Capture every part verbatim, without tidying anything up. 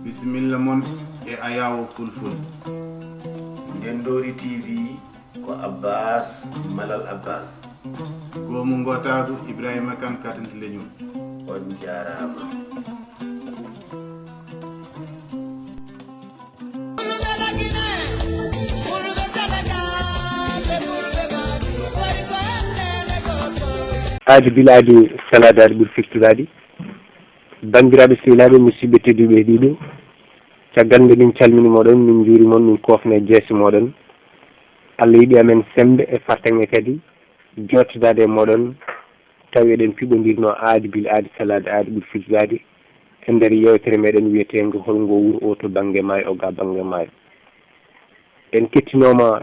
Bisimilla mon e Ayawo Fulful. Ndendoori T V ko Abbas Malal Abbas. Goomu Ngootaagu Ibrahima Kan Katante Leñol. On jaaraama. Aadi bil aadi, salaade aadi ɓuri firtiraade. Banndiraaɓe sehilaaɓe, musidɓe tedduɓe heɗiiɓe, caggal nde min calmini mooɗon, min njuuri mon, min koofna e jeese mooɗon. Allah yiɗi amen semmbe e fartaŋŋe kadi jooɗodaade e mooɗon, tawi eɗen piɓondirno aadi bil aadi, salaade aadi ɓuri firtiraade e nder yeewtere meɗen wiyeteende Hol ngoo wuro oo to bannge maayo, oo ga bannge maayo. En kettinooma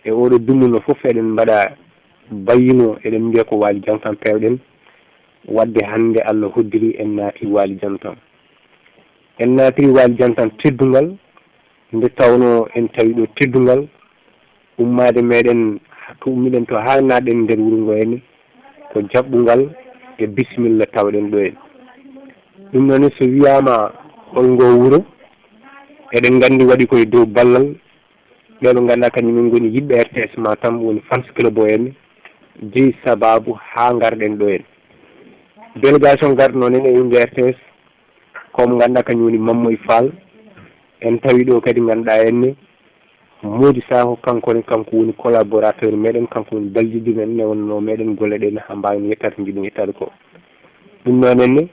e oɗo dumunna fof eɗen mbaɗa bayyino, eɗen mbiya ko Waali Jantan peewɗen. Waɗde hannde Allah hoddiri en naati Waali Jantan. En naatiri Waali Jantan teddungal, nde tawnoo en tawi ɗo teddungal ummaade meɗen, to ummiɗen to haa naatɗen nder wuro ngo henne, ko jaɓɓungal e bisimilla tawɗen ɗo en. Ɗum noon, so wiyaama hol ngoo wuro, eɗen nganndi waɗi koye dow ballal ɓe ɓe ngannduɗaa kañum en ngoni yiɗɓe R T S Matam, woni fans club o en, jeyi sabaabu haa ngarɗen ɗo en. Délégation garɗo noon en e innde R T S, ko mo ngannduɗaa kañum woni Mammoy Fall. En tawi ɗo kadi ngannduɗaa en ne, Mody Sakho, kanko ne, kanko woni collaborateur meɗen, kanko woni ballidɗo men, newno meɗen golle ɗen haa mbaawen yettaade ko njiɗen yettaade ko. Ɗum noon en ne,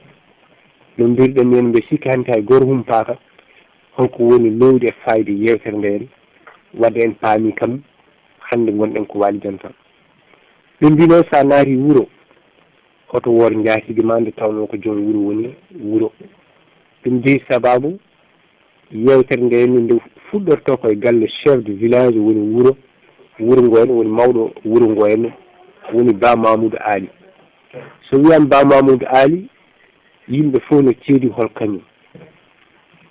no mbirɗen ni en, mbe sikki hannde hay gooto humpaaka holko woni loowdi e faayde yeewtere nde en. Wadde en paami kam, hannde ngonɗen ko Waali Jantan. Ɓe mbii noon, so a naati wuro, hoto woor njaatigi ma, nde tawnoo ko joom wuro woni wuro. Ɗum jeyi sabaabu yeewtere nde en nde fuɗɗortoo ko e galle chef de village woni wuro, wuro ngo en woni mawɗo wuro ngo en, woni Ba Mamoudou Aly. So wiyaama Ba Mamoudou Aly, yimɓe fof no ceedi hol kañum.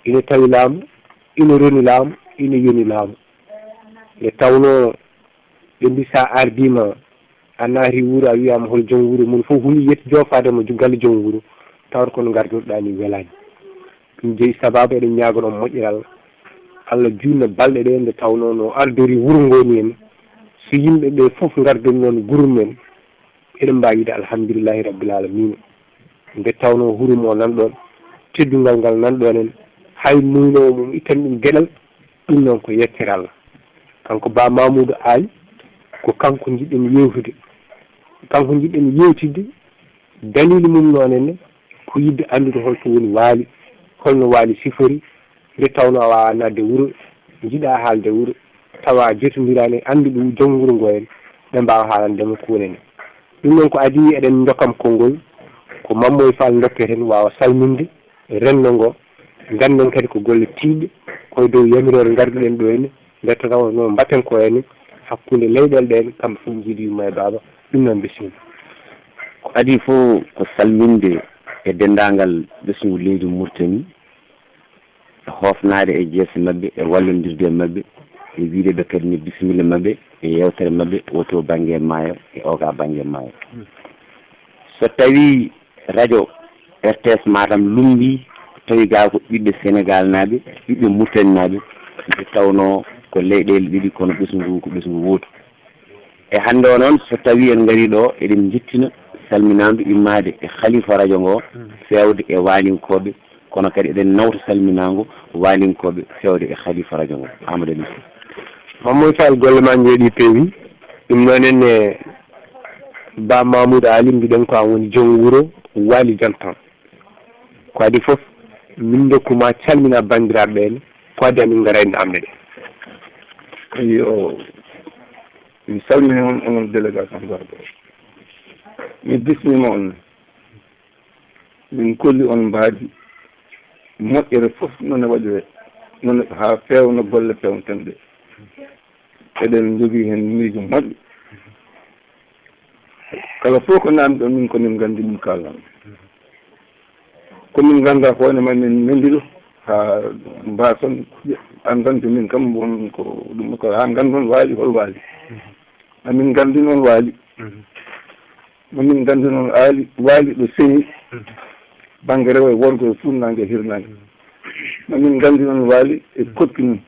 Ina tawi laamu, ina roni laamu, ina yoni laamu. Nde tawnoo ɓe mbi sa ardiima, a naati wuro, a wiyaama hol joom wuro, mum fof huli yetti joofaade mo galle joom wuro, tawata kono ngardirɗaa ni welaani. Ɗum jeyi sabaabu eɗen ñaagono moƴƴere Allah. Allah juutna balɗe ɗe nde tawnoo no ardori wuro ngo ni en. So yimɓe ɓe fof ngardiri noon groupe men, eɗen mbaawi wiide alhamdulillahi rabbil alamina. Nde tawnoo hurum o nan ɗoon, teddungal ngal nan ɗoon en, hay muynoowo mum ittan ɗum geɗal, ɗum noon ko yettere Allah. Kanko Ba Mamoudou Aly, ko kanko njiɗɗen yeewtude. Kanko njiɗɗen yeewtidde, daliili mum noon en ne, ko yiɗde anndude hol to woni Waali, hol no Waali sifori, nde tawnoo a waawaa naatde wuro, njiɗaa haalde wuro, tawa a jotondiraani e annduɓe joom wuro ngo en, ɓe mbaawa haalande mo ko woni en. Ɗum noon ko adii eɗen ndokkam konngol, ko Mammoy Fall ndokketen waawa salminde renndo ngo, ngannden kadi ko golle tiiɗɗe, ko e dow yamiroore ngarduɗen ɗo en, nde tawnoo mbaɗten ko en hakkunde leyɗeele ɗen, kamɓe fof njiidi yumma e baaba, ɗum noon bisimilla. Ko adii fof ko salminde e denndaangal ɓesngu leydi Mauritanie, e hoofnaade e jeese maɓɓe, e wallondirde e maɓɓe, e wiyde ɓe kadi ne bisimilla maɓɓe e yeewtere maɓɓe oo to bannge maayo e oo ga bannge maayo. So tawii radio R T S Matam lummbii, tawi gaa ko ɓiɓɓe Senegaal naaɓe, ɓiɓɓe Mauritanie naaɓe, nde tawnoo ko leyɗeele ɗiɗi kono ɓesngu ngu ko ɓesngu wootu. E hannde o noon, so tawii en ngarii ɗo, eɗen njittina salminaandu immaade e haliifa radio ngo, feewde e waalinkooɓe, kono kadi eɗen nawta salminaango waalinkooɓe feewde e haliifa radio ngo. Amadou Aliou Sow. Mammoy Fall, golle ma njooɗii peewi. Ɗum noon en ne, Ba Mamoudou Aly, mbiɗen ko an woni joom wuro Waali Jantan. Ko adii fof, min ndokku ma calmina banndiraaɓe ɓe ne, ko adii amin ngara e namde ɗe. Iyo, mi salmini on, onon délégation garɗo. Mi bismima on. Min kolli on mbaadi moƴƴere fof no ne waɗire, no ne haa feewna golle peewnten ɗe. Eɗen njogii heen miijo moƴƴo. Kala fof ko naamɗon min ko min nganndi min kaalnan. Ko min ngannda hoore ma min nanndi ɗo haa mbaason anndande min kam won ko ɗum ko haa nganndon Waali hol Waali. Amin nganndi noon Waali. Mamin nganndi noon Aali, Waali ɗo sewi bannge rewo e worgo e fuɗnaange e hirnaange. Mamin nganndi noon Waali e koɗki mum.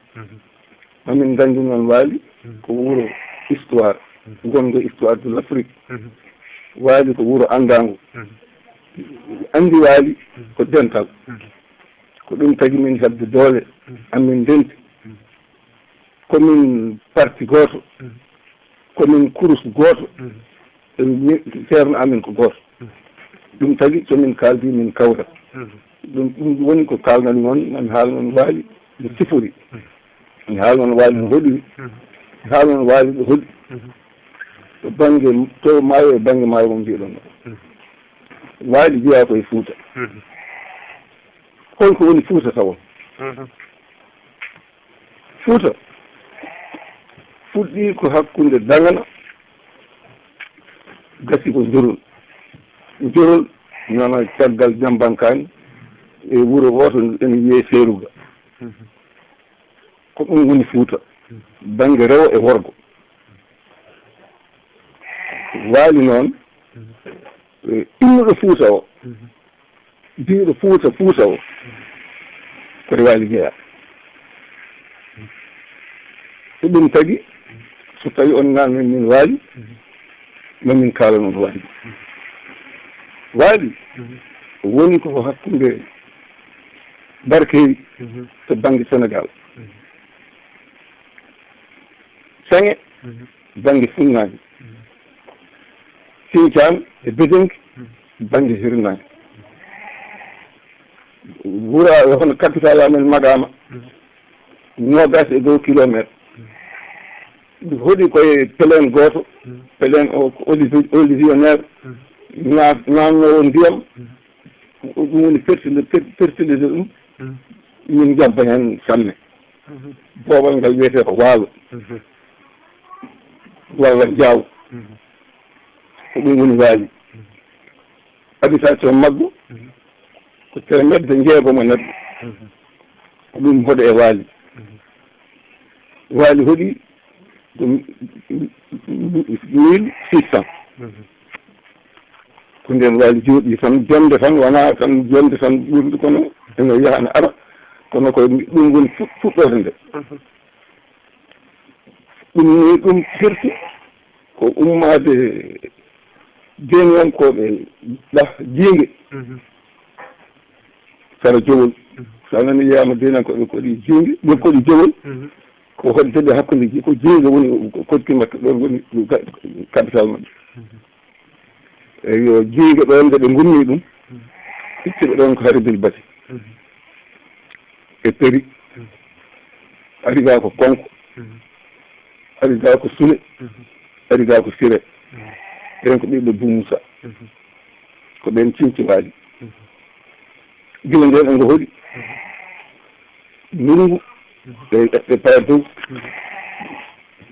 Mamin nganndi noon Waali ko wuro histoire, ngonɗo histoire de l'Afrique. Waali ko wuro anndaango. Anndi Waali ko dental. Ko ɗum tagi min heɓde doole, amin ndenti. Komin parti gooto, komin kurus gooto, ceerno amin ko gooto. Ɗum tagi so min kaaldi min kawra. Ɗum, ɗum woni ko kaalnami noon, mami haal noon Waali no sifori. Mi haal noon Waali no hoɗiri. Mi haal noon Waali no hoɗi. To bannge to maayo e bannge maayo mo mbiɗon ɗo. Waali jeyaa ko e Fuuta. Holko woni Fuuta tawa? Fuuta fuɗɗii ko hakkunde Dagana, gasi ko Njorol. Njorol nana caggal Jambankaani, e wuro wooto ene wiyee Seeruga. Ko ɗum woni Fuuta, bannge rewo e worgo. Waali noon, e innuɗo Fuuta o, biiɗo Fuuta, Fuuta o, ko e Waali jeyaa. Ko ɗum tagi, so tawi on naan min, min Waali, ma min kaalan on Waali. Waali woni ko hakkunde Barkeewi to bannge Senegaal. Saŋe bannge Funnaaŋge, Sincaan e Bedenki bannge hirnaange. Wura hono capital amen Magaama, noogaas e go'o kilomeeter. Hoɗi koye pelen gooto, pelen o ko olivi-, olivionnaire, na-, naatnoowo ndiyam, ɗum woni fertili-, fer-, fertiliser ɗum, min njabba heen samme. Boowal ngal wiyetee ko Waalo walla Jaaw. Ko ɗum woni Waali. Habitation maggu ko teemedde jeegom e neɗɗo. Ko ɗum hoɗi e Waali. Waali hoɗi ko mille six cents. Ko ndeen Waali jooɗi tan, jonnde tan, wonaa tan jonnde tan ɓurnde, kono ene yaha ene ara, kono ko ɗum woni fuɗ-, fuɗɗoode nde. Ɗum ni, ɗum firti ko ummaade deeniyankooɓe ɗah Jiinge. Sara Jowol. So a nani wiyaama deeniyankooɓe koɗi Jiinge, ɓe koɗi Jowol, ko hoɗde ɓe hakkunde Ji-, ko Jiinge woni ko koɗki maɓɓe, ɗoon woni ka-, capital maɓɓe. Eyyo, Jiinge ɗoon, nde ɓe ngummi ɗum, itti ɓe ɗoon ko Hari Bilbati. E Peri. Ari ga ko Konko. Ari ga ko Sule. Ari ga ko Sire. Ɓeen ko ɓiɓɓe Bumusa. Ko ɓeen cinci Waali. Gila ndeen e ngo hoɗi. Ndunngu, ɓe, ɓe paya dow,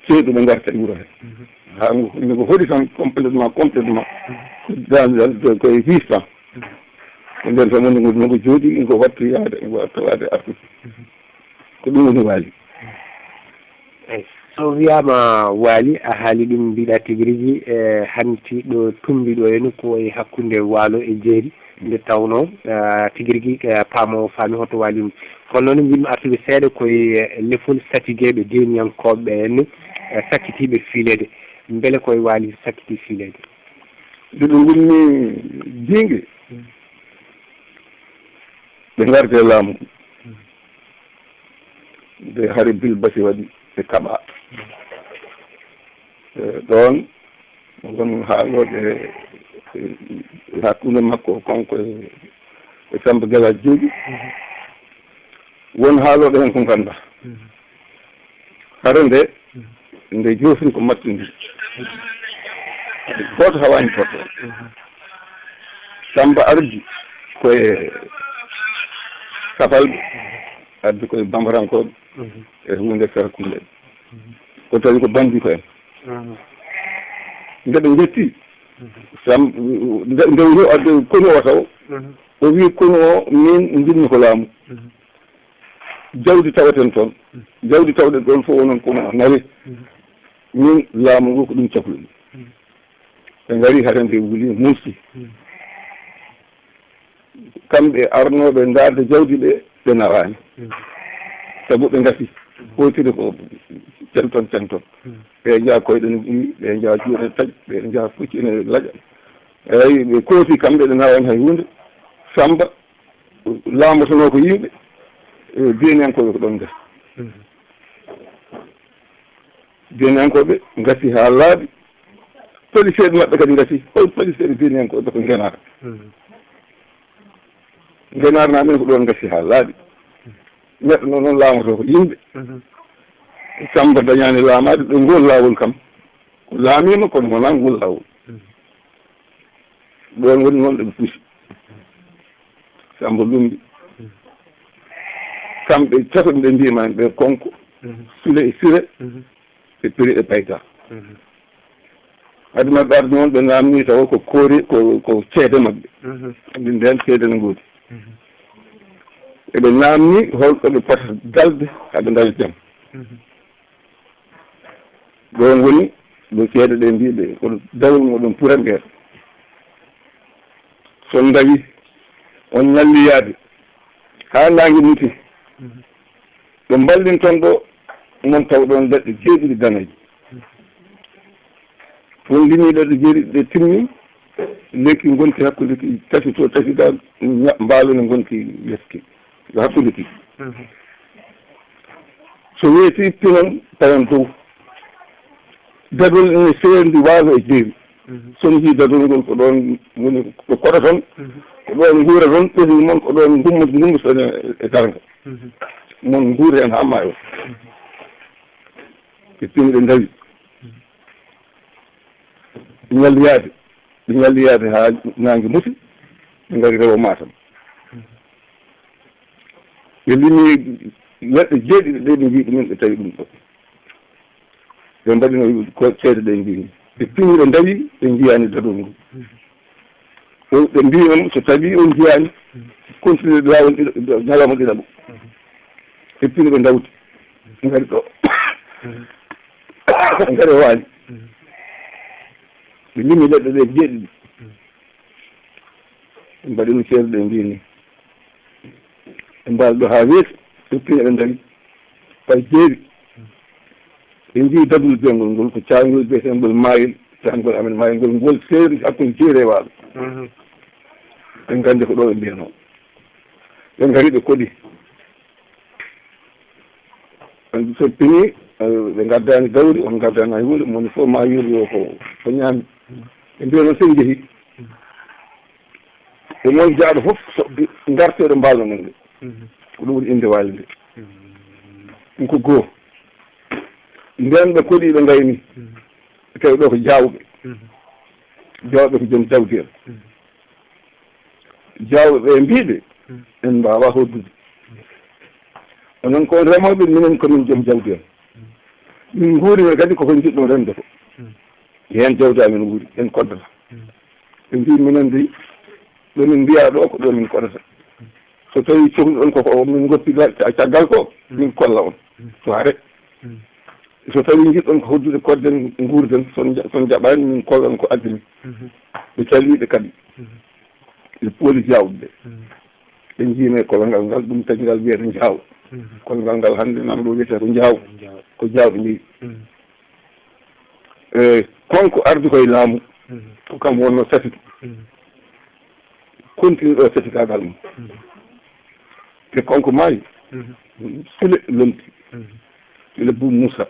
ceeɗu ɓe ngarta e wuro he. Haa ngo, ngo hoɗi tan complètement, complètement. Ko dans, dans, koye huit cents. Ko nden tan woni ngo, ngo jooɗi, ngo wattu yaade, ngo wattu waade artude. Ko ɗum woni Waali. Eyi, so wiyaama Waali, a haali ɗum, mbiɗa tigi rigi, e hanti ɗo tumbi ɗo e nokku o e hakkunde Waalo e Jeeri. Nde tawnoo, eh, tigi rigi, eh, paamoowo faami hoto Waali woni. Kono noon, njiɗmi artude seeɗa koye, eh, lefol satigeeɓe deeniyankooɓe ɓe henne, eh, sakkitiiɓe fiileede. Mbele ko e Waali sakkiti fiileede? Nde ɓe ngummi Jiinge, ɓe ngardi e laamu. Nde Hari Bilbasi waɗi ɓe kaɓaa. Eh, ɗoon won haalooɓe, e, e hakkunde makko kanko e, e Samba Galaas Jooɓi. Won haalooɓe heen ko nganndaa. Hare nde, nde joofni ko mattundi. Gooto hawaani totta. Samba ardi ko e Safalɓe, ardi ko e Bambarankooɓe, e huunde Sarakunde. Ko tawi ko bandi ko en. Nde ɓe njetti, Sam, nde, nde o yo adde konu o taw, o wi konu o, min njiɗmi ko laamu. Jawdi tawaten toon. Jawdi tawɗen ɗoon fof wonon konu o nawi. Min laamu ngu ko ɗum cakluɗum. Ɓe ngari hare nde wuli, muusi. Kamɓe arnooɓe ndaarde jawdi ɓe, ɓe nawaani. Sabu ɓe ngasi. Woytude ko centon, centon. Ɓe njaa koyɗe no ɓuri, ɓe njaa juuɗe taƴ, ɓe njaa pucci ene laƴa. Eeyi, ɓe kooti kamɓe, ɓe nawaani hay huunde. Samba laamotonoo ko yimɓe, e, diiniyankooɓe ko ɗoon ngasi. Diiniyankooɓe ngasi haa laaɓi. Policeeɓe maɓɓe kadi ngasi. Hol policeeɓe diiniyankooɓe ko ngenaar? Ngenaar naa ɓen ko ɗoon ngasi haa laaɓi. Neɗɗo noon, noon laamoto ko yimɓe. Samba dañaani laamaade ɗo ngool laawol kam. Ko laamiima, kono wonaa ngool laawol. Ɗoon woni noon ɗo ɓe pusi. Samba Lummbi. Kamɓe tato ɓe mbiima en ɓe, Konko, Sule e Sire, ɓe piri e payta. Hade maɓɓe arde noon, ɓe naamni tawa ko koori, ko, ko ceede maɓɓe. Andi ndeen ceede no ngoodi. Eɓe naamni holko ɓe pota dalde haa ɓe ndaña jam. Ɗoon woni ɗo ceede ɗe mbiiɓe, ko dawol moɗon puranɗe. So on ndawi, on ñalli yaade haa naange muti, ɓe mballin toon ɗo, mon taw ɗoon leɗɗe jeeɗiɗi daneeje. On limi leɗɗe jeeɗiɗi ɗe timmi, lekki ngonti hakkunde ki tati to tati ga, ña-, mbaalo ne ngonti leski. Yo hakkunde ki. So weeti pinon, tawen dow. Dadol ene seerndi waalo e jeeri. So on njii dadol ngol, ko ɗoon woni ɗo koɗoton, ko ɗoon nguuraton, ɓesngu mon ko ɗoon ngummo-, ngummotoɗon e, e darnga. Mon nguur heen haa maayo. Ɓe pini, ɓe ndawi. Ɓe ñalli yaade, ɓe ñalli yaade haa naange muti, ɓe ngari rewo Matam. Ɓe limi leɗɗe jeeɗiɗi ɗe ɓe njii ɗumen, ɓe tawi ɗum ɗo. Ɓe mbaɗino ko ceede ɗe njii. Ɓe pini, ɓe ndawi, ɓe njiyaani dadol ngol. Ɗo ɓe mbii on, so tawi on njiyaani, continue laawol ɗiɗo, ñalawma ɗiɗaɓo. Ɓe pini, ɓe ndawti. Ɓe ngari ɗo. Ɓe ngari waali. Ɓe limi leɗɗe ɗe jeeɗiɗi. Ɓe mbaɗi no ceerɗo e mbii ni. Ɓe mbaali ɗo haa weeti, ɓe pini, ɓe ndawi. Fay jeeri. Ɓe njii dadol beengol ngol, ko caangol biyeteengol maayel, caangol amen maayel ngol, ngol seeri hakkunde jeeri e waalo. Ɓe nganndi ko ɗo ɓe mbiyanoo. Ɓe ngari, ɓe koɗi. So pini, eh, ɓe ngaddaani gawri, on ngaddaani hay huunde, moni fof ma yuur yo ko, ko ñaami. Ɓe mbiya noon, so en njehii, e mon jaaɗo fof, so ngartee ɗo mbaalno men ɗo. Ko ɗum woni innde waali nde. Ɗum ko goo. Ndeen ɓe koɗi, ɓe ngayni. Ɓe tawi ɗo ko jaawɓe. Jaawɓe ko joom jawdi en. Jaawɓe ɓe mbiiɓe, en mbaawaa hoddude. Onon ko on remooɓe, minen ko min joom jawdi en. Min nguurima kadi koko njiɗɗon remde ko. Heen jawdi amen wuuri, en koddata. Ɓe mbii, minen de, ɗo min mbiyaa ɗo ko ɗo min koddata. So tawii cohluɗon ko, ko min ngoppi ga-, ca-, caggal ko, min kolla on. So hare. So tawii njiɗɗon ko hoddude, kodden, nguurden, so on nja-, so on njaɓaani, min kolla on ko addi min. Ɓe calii ɓe kaɓi. Ɓe pooli jaawɓe ɓe. Ɓe njiimi e kolongal ngal, ɗum tagi ngal wiyata njaaw. Kolongal ngal hannde nan ɗo wiyata ko njaaw. Ko jaawɓe njeyi. E, Konko ardi koye laamu. Ko kam wonno safito. Continue ɗo safitaagal mum. Te Konko maayi. Sule lomti. Sule Bou Moussa.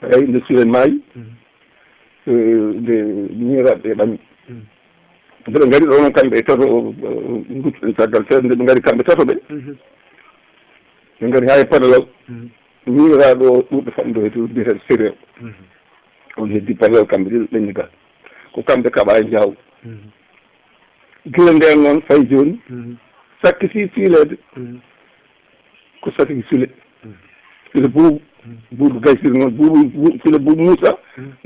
Eyi, nde Sule maayi, eh, nde miñiraaɓe ɓe ɓami. Nde ɓe ngari ɗo noon, kamɓe e tato, eh, nguttuɗen caggal seeɗa, nde ɓe ngari kamɓe tato ɓe. Ɓe ngari haa e Padalal. Miñiraaɗo o ɓurɗo famɗude to biyeteeɗo Siré. On heddi Padalal, kamɓe ɗiɗo ɓenni gaa. Ko kamɓe kaɓa e Njaaw. Gila ndeen noon, fay jooni, sakkiti fiileede. Ko Satigi Sule. Sule Buubu. Buubu Gaysiri noon. Buubu, Bu-, Sule Buubu Muusa.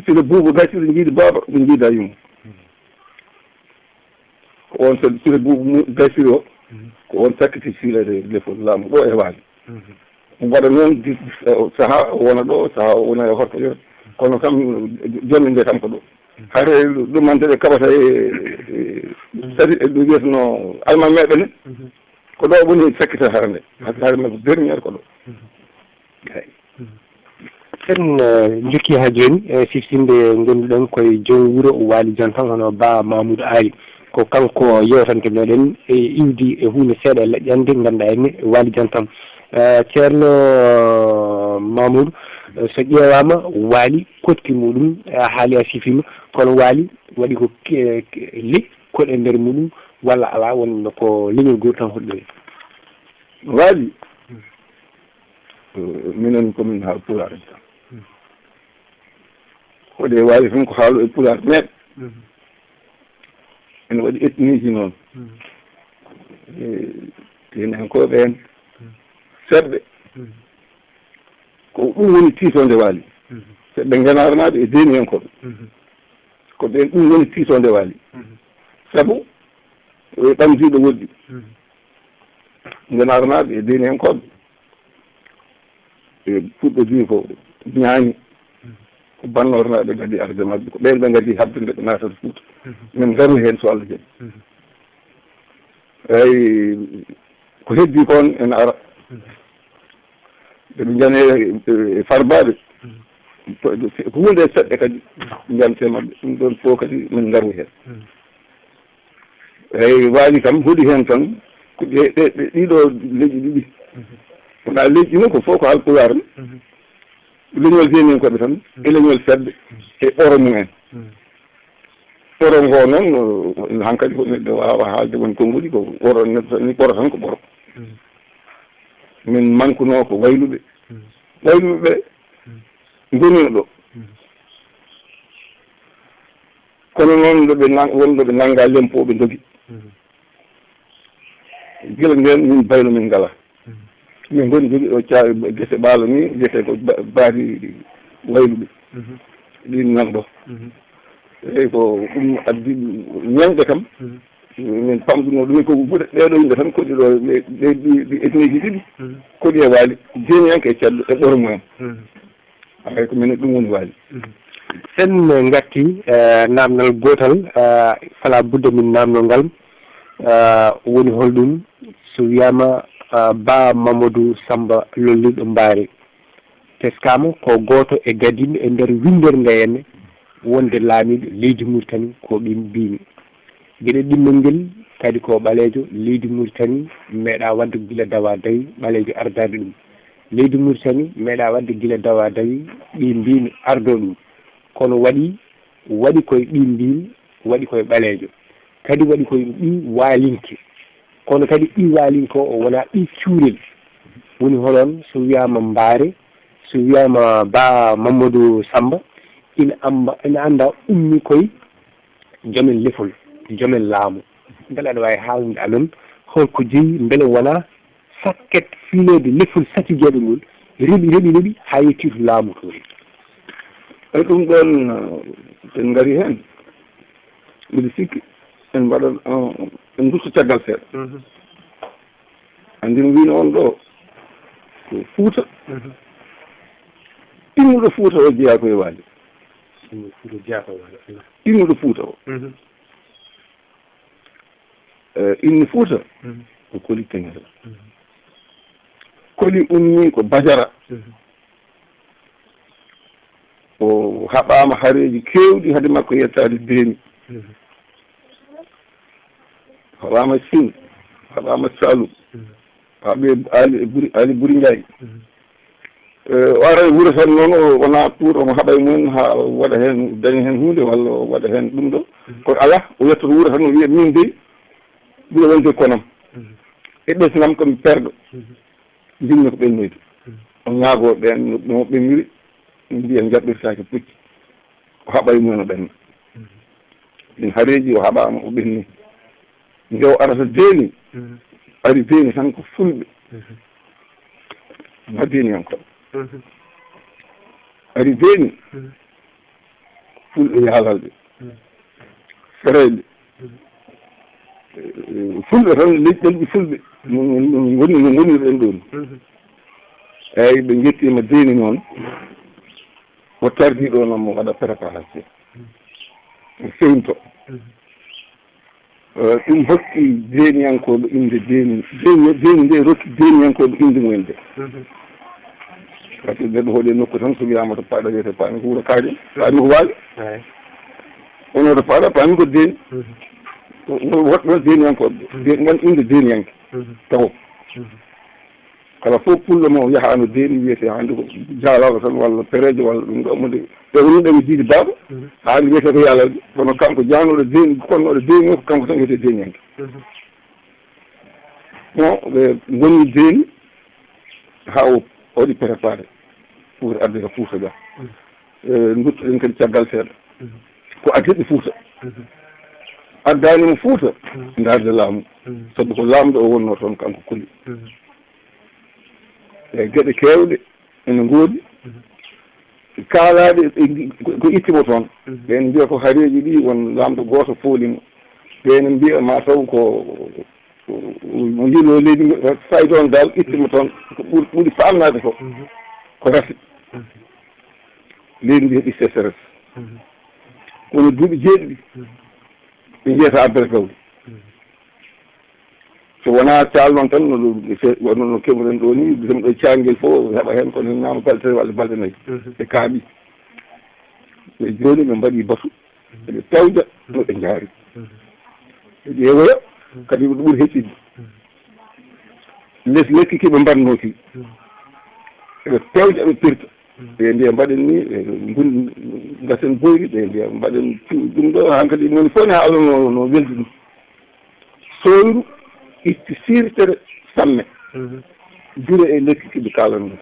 Sule Buubu Gaysiri njiidi baaba, ɓe njiida yumma. Ko on Sule, Sule Buubu Mu-, Gaysiri o, ko on sakkiti fiileede lefol laamu ɗo e Waali. Mbaɗa noon di-, sahaa o wona ɗo, sahaa o wona e hortoƴere. Kono kam, jonde nde kam ko ɗo. Hare ɗum hannde ɓe kaɓata e, e, Tati e ɗum wiyeteno almameeɓe ne. Ko ɗo woni sakkita hare nde. Sakkita hare nde ko dernier ko ɗo. Eyi. En eh, jokki ha joni e siftinde ngonduɗen koye joom wuuro Waali Jantam, hono Ba Mamoudou Aali. Ko kanko yewtante meɗen e iwdi e hunde seeɗa e laƴƴande ganduɗa en Waali Jantam. Eh, Ceerno Mamoudou, eh, so ƴeewama Waali koɗki muɗum, eh, a haali a sifima, kono Waali waɗi ko ke- ke- leƴƴi koɗe nder muɗum, walla ala, wonno ko leñol gotol tan hoɗɗoyi? Waali, minen komin ha Pulaar en tan. Koɗe Waali tan ko haalo e Pulaar meeɗa. Ene waɗi etniji noon. Tinankooɓe en seɗɓe. Ko ɗum woni tiitoonde Waali. Seɗɓe Ngenaarnaaɓe e Deeniyankooɓe. Ko ɓeen ɗum woni tiitoonde Waali. Sabu e ɓamdiiɗo woɗɗi. Ngenaarnaaɓe e Deeniyankooɓe. E Fulɓe mbii ko ñaani ko Bannoornaaɓe ngaddi arde maɓɓe, ko ɓeen ɓe ngaddi haɓde nde ɓe naatata Fuuta. Min ngaru heen so Allah jaɓi. Eyi, ko heddii kon ene ara. Nde ɓe njani e farbaaɓe, ko huunde seɗɗa kadi njante maɓɓe. Ɗum ɗoon fof kadi min ngaru heen. Eyi, Waali kam hoɗi heen tan ko ɗe- ɗe- ɗe- ɗiɗo leƴƴi ɗiɗi. Wona leƴƴi noon ko fof ko Haalpulaar. Leñol Deeniyankooɓe tan e leñol seɗɓe e ɓoro mum en. Ɓoro ngo noon, hankadi ko neɗɗo waawa haalde woni konnguɗi ko ɓoro, neɗɗo tan ni ɓoro tan ko ɓoro. Min mankunoo ko wayluɓe. Wayluɓe ɓe ngonino ɗo. Kono noon ɗo ɓe nan- wonɗo ɓe nannga lempo ɓe ndogi. Gila ndeen min baylo min ngala. Min ngoni jogi ɗo ca- gese ɓaalo ni, gese ko ba- baati wayluɓe. Ɗin nan ɗo. Eyi ko ɗum addi ñande kam. Min pamɗuno ɗum ko guɗe ɗeɗo yimɓe tan koɗi ɗo ɓe- ɓe- ɗi- ɗi etniji ɗiɗi. Koɗi e Waali, Deeniyanke e Ceddo e ɓoro mumen. Hay ko minen ɗum woni Waali. En ngatti eh, namdal gotal eh, fala budda min namdo ngal eh, woni holɗum so wiyama eh, Ba Mamadou Samba lolliɗo Mbaare teskama ko goto e gadinɓe e nder winndere nde henne wonde laamiɗo leydi Mauritanie ko ɓe mbimi. Geɗe ɗimmel ngel kadi ko ɓaleejo leydi Mauritanie meeɗa wadde gila dawa dawi ɓaleejo ardaade ɗum. Leydi Mauritanie meeɗa wadde gila dawa dawi ɓi mbimi ardo ɗum. Kono waɗi waɗi koye ɓi mbimi waɗi koye ɓaleejo. Kadi waɗi koye ɓi waalinke. Kono kadi ɓi waalinke o wona ɓi cuurel. Woni honoon so wiyama Mbaare, so wiyama Ba Mamadou Samba, ina amba ina anda ummi koye joomen lefol, joomen laamu. Mbele aɗa waawi haalnude amen holko jeyi mbele wonaa sakket fiileede lefol satijeeɗo ngol reɓi reɓi reɓi haa yettii to laamu to. E ɗum ɗoon en ngari heen, mbiɗa sikki en mbaɗa en ndutto caggal seeɗa. Anndi mi wiino on ɗo ko Fuuta. Innuɗo Fuuta o jeyaa ko e Waali. Innuɗo Fuuta o. Inni Fuuta ko Koli Teŋel. Koli ummii ko Bajara. O haɓaama hareeji keewɗi hade makko yettaade Beeni. O haɓaama Siin, o haɓaama Saalum, o haɓi Ali Buri, Ali Buri Njaay. O ara e wuro tan noon, o wona tuur, omo haɓa e mumen haa waɗa heen, daña heen huunde walla o waɗa heen ɗum ɗo. Kono alaa, o yettoto wuro tan, o wiya min dey, ɓuri wonde konam. E ɓesnam ko mi perɗo. Ndimmi ko ɓennoyde. O ñaagoo ɓeen no ɓeniri, mbiya njaɓɓirtaake pucci. O haɓa e mumen o ɓenna. Ɗin hareeji o haɓaama o ɓenni. Nde o arata Beeni, ari Beeni tan ko Fulɓe. Ma Beeniyankooɓe. Ari Beeni, Fulɓe Yaalalɓe, Ferayɓe, Fulɓe tan, leƴƴi Fulɓe. No ngoni, no ngoni ɗen ɗoon. Eeyi, ɓe njettiima Beeni noon. Mo tardii ɗo noon, mo waɗa préparation. Mo fewnto. Eh, ɗum hokki deeniyankooɓe innde deeni, deeni, deeni nde rokki deeniyankooɓe innde mumen nde. Par ce que neɗɗo hoɗi e nokku tan, so wiyaama to Paɗa wiyete Paami ko wuro Kaaƴe, Paami ko Waali. Onon to Paɗa, Paami ko deeni. Ko woɗɓe noon deeniyankooɓe, deeni ngan innde deeniyanke tawo. Kala fof pullo mo yahaano deeni wiyete hannde ko jaalaaɗo tan walla pereejo walla ɗum ɗo mo de. Ɓe woni ɓe jiidi baaba, haali wiyete ko yaalaaɓe. Kono kanko jaanooɗo deeni, konnooɗo deeni o, ko kanko tan wiyete deeniyanke. Bon, ɓe ngoni deeni haa o waɗi préparé pour adde ko Fuuta ga. Eh, nduttoɗen kadi caggal seeɗa. Ko addiɓe Fuuta. Addaani mo Fuuta, ndaarde laamu. Sabu ko laamɗo o wonnoo toon kanko Koli. E geɗe keewɗe ene ngoodi, kaalaaɗe e ndi-, ko, ko itti mo toon. Ɓeen mbiya ko hareeji ɗi won laamɗo gooto fooli mo. Ɓeen mbiya ma taw ko, ko, ko mo ndilo leydi ngo, fayda on dal itti mo toon. Ko ɓur-, ɓuri faamnaade ko, ko rafi. Leydi ndi heɓi sécheresse. Kono duuɓi jeeɗiɗi, ɓe njiyata abbere gawri. So wonaa caal noon tan, no ɗum, se-, wonno no keɓuren ɗo ni, ɗum ɗo caangel fof heɓa heen, kono heen ñaama balɗe tati walla balɗe nayi. Ɓe kaaɓi. Ɓe jooni ɓe mbaɗi batu, eɓe pewja no ɓe njaari. Ɓe ƴeewoya, kadi ko ɗum ɓuri heccitde. Les lekki ki ɓe mbaɗnoo ki, eɓe pewja, eɓe pirta. Ɓe mbiya mbaɗen ni, ɓe ngun-, ngasen boyri, ɓe mbiya mbaɗen cu-, ɗum ɗo, hankadi moni fof ne haa Allah no, no weldi ɗum. Sooyru itti siirtere samme. Jure e lekki kiɓe kaalan ɗum.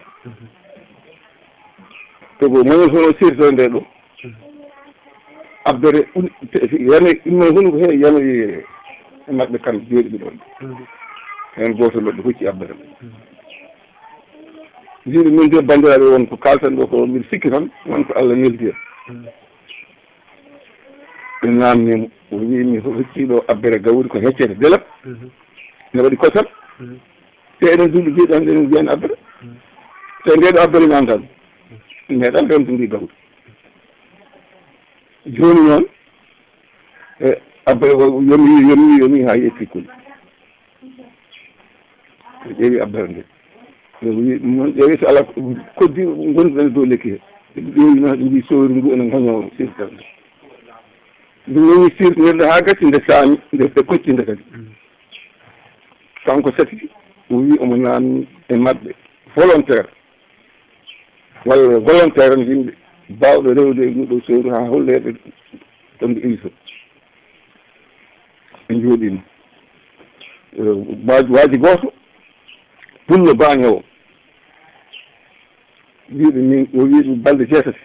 Te ko moni fof no siirtere nde ɗo. Abbere ɓuri, te, te, yano, ɗum noon hunu ko he yano e, e maɓɓe kamɓe jeeɗiɓe ɗon. Heen gooto maɓɓe hocci abbere. Mbiɗo min de banndiraaɓe won ko kaalten ɗo ko mbiɗo sikki tan won ko Allah neldi en. Ɓe naamni mo, o wiyi mi hocci ɗo abbere gawri ko heccere delep. Ne waɗi kosam. Te enen duuɓi jeeɗi tan eɗen mbiyan abbere. Te nde ɗo abbere mi anndan. Mi meeɗan remde ndi gawri. Jooni noon, e abbere o yomi, yomi, yomi haa yetti Koli. Ɓe ƴeewi abbere nde. Ɓe wi ɗum noon, ƴeewi so alaa ko koddi ngonduɗen dow lekki he. Ɓe ƴeewi noon, ɓe mbi sooyru ndu ene ngoño sirtere nde. Ndu ngoñi sirtere nde haa gasi nde saami, nde ɓe kotti nde kadi. Kanko Sati, o wi omo naamni e maɓɓe volontaire. Walla volontaire en yimɓe baawɓe rewde e ndu ɗo sooyru haa holleeɓe ɗon ɗo iwi so. Ɓe njooɗiima. Eh, waaj-, waaji gooto, pullo baañoowo. Wiiɓe min, o wiiɓe balɗe jeetati,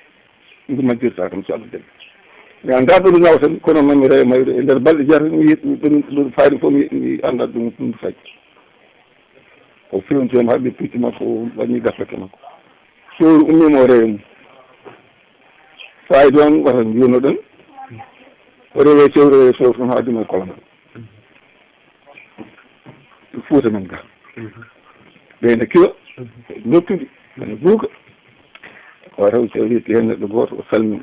ndu majjirta kam so Allah jaɓi. Mi anndaa ɗo ndu nawata, kono noon mi rewa mayre e nder balɗe jeetati, mi yiɗi ɗum, ɗum, ɗum faayda fof, mi, mi anndaa ɗum, ɗum fayi. O fewntiima, haɓɓi pucci makko, o waɗi dappete makko. Sooyru ummiima, o rewi mo. Faayda on, wata mbiyono ɗon, o rewe sooyru, rewe sooyru tan haa duma e kolomal. Fuuta men ga. Ɓe ne kiwa, nottuɗi, ene buuka. O taw so yetti heen neɗɗo gooto, o salmini.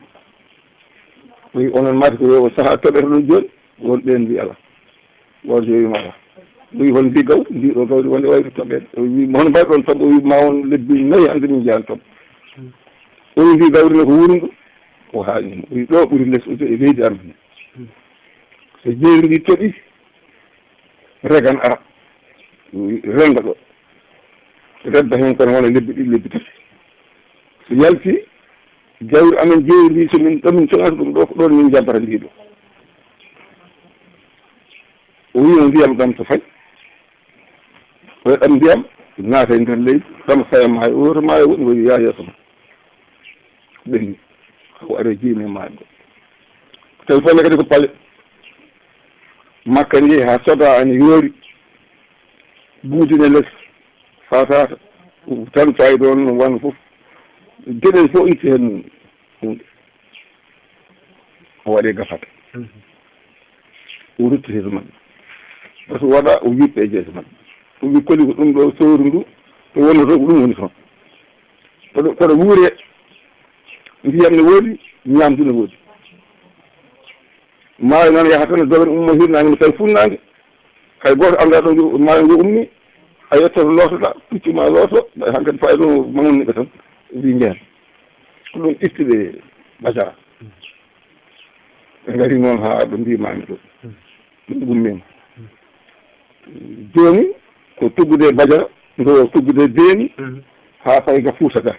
O wi onon mati ko yo o sahaa toɓete ɗo jooni, won ɓeen mbi alaa. Gooto yo wiima alaa. O wi hol mbi gawri, ndi ɗo gawri wonde wayde toɓɓeede. O wi mo hono mbaɗ ɗon toɓɓe, o wi ma won lebbi nayi hannde min njahan toɓɓe. O wi mbi gawri ne ko wurum ɗo, o haañi mo. O wi ɗo ɓuri les o e leydi amen. So jeeri ndi toɓi, regan ara, renga ɗo, rebba heen kono wona lebbi ɗiɗi, lebbi tati. So yalti, jawri amen jeeri ndi, so min, ɗo min coñata ɗum ɗo, ko ɗon min jabbata ndi ɗo. O wi mo ndiyam ɗam so fay, o ɗam ndiyam, naata e nder leydi, ɗam saya maayo, o wota maayo woɗɗi, o wi yaa yeeso ma. Ɓenni. Haw are jiimi e maayo ngo. Tawi fof ne kadi ko pale. Makka ndi haa soda ani yoori. Buudine les. Faataata. Tan tawi ɗoon no wano fof. Geɗel fof itti heen huunde. O waɗi gafata. O rutti heeso maɓɓe. Parce que waɗa o wiɓɓe e jeeso maɓɓe. O wi koli ko ɗum ɗo sowru ndu. Ko wonno to ko ɗum woni toon. Koɗo, koɗo wuure, ndiyam ne woodi, ñaamdu ne woodi. Maayo noon yahata no dogani ummo hirnaange no tawi funnaange. Hay gooto anndaa ɗo maayo ngo ummi. A yettoto lootoɗaa, puccu ma looto, hankadi fayda no mawnniɓe tan. Wi njehen. Ko ɗum itti ɓe Bajara. Ɓe ngari noon haa ɗo mbiimaami ɗo. Ɗum ummiima. Jooni ko tuggude Bajara, ngo tuggude Beeni, haa fayi ga Fuuta ga.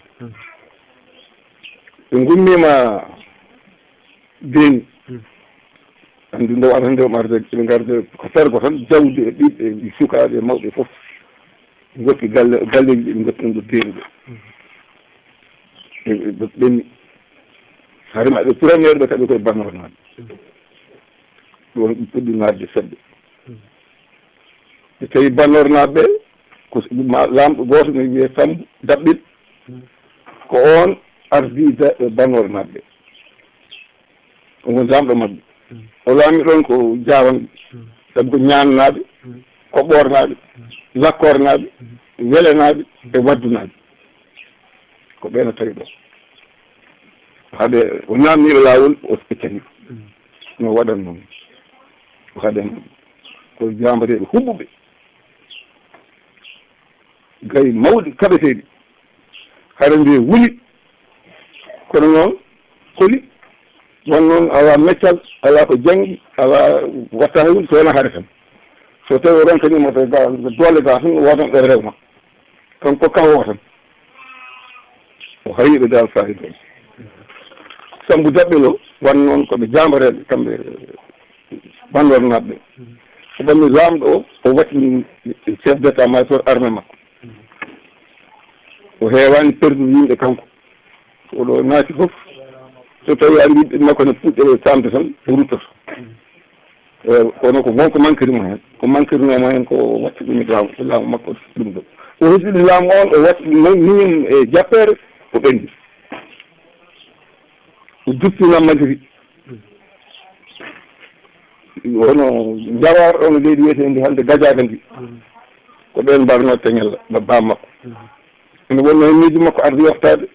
Ɓe ngummiima Beeni. Anndi nde wata nde marde, ɓe ngarde ko fergo tan, jawdi e ɓiɓɓe e sukaaɓe e mawɓe fof. Ngotti galle, galleeji ɗi ɓe ngotti ɗum ɗo Beeni ɗo. Ɓe, ɓe, ɓe ɓenni. Hari maɓɓe premier ɓe kaɓi koye Bannoor naɓɓe. Ɗum ɓe puɗɗi naatde seɗɗa. Ɓe tawi Bannoor naɓɓe, ko s-, ma-, laamɗo gooto ne wiyee Sambu Daɓɓel. Ko oon ardii da-, Bannoor naɓɓe. O woni laamɗo maɓɓe. O laami ɗoon ko Jaawanɓe. Sabu ko Ñaannaaɓe, Koɓoornaaɓe, Lakkoornaaɓe, Welenaaɓe e Waddunaaɓe. Ko ɓeen o tawi ɗo. Hade o naamniiɗo laawol, o feccani. No waɗan noon. O haɗan ko jaambareeɓe huɓɓuɓe. Gayi mawɗi kaɓeteeɗi. Hare nde wuli. Kono noon, koli. Won noon alaa meccal, alaa ko janngi, alaa watta hay huunde, so wonaa hare tan. So tawi o ronkanii mo to ga-, doole ga tan, wootan ɗo rewma. Kanko kawo tan. O hayiiɓe dal fayida. Sambu Daɓɓel o, wan noon ko ɓe jaambareeɓe, kamɓe Banndor naɓɓe. O ɓanni laamɗo o, o waɗi chef d'état-major armée makko. O heewaani perdu yimɓe kanko. Oɗo naati fof, so tawi a mbiɗ makko ne puɗɗe e samde tan, o ruttoto. E, kono ko won ko mankiri mo heen. Ko mankirnoo mo heen ko watti ɗum e laamu, laamu makko ɗum ɗo. O hesɗini laamu on, o watti ɗum noon, miñum e jappeere, o ɓenndi. O dutti Nammandiri. Wono Njawar ɗo no leydi wiyeteendi hannde Gajaaga ndi. Ko ɓeen mbarnoo Teñel ba, ba makko. Ene wonnoo e miijo makko arde yoftaade.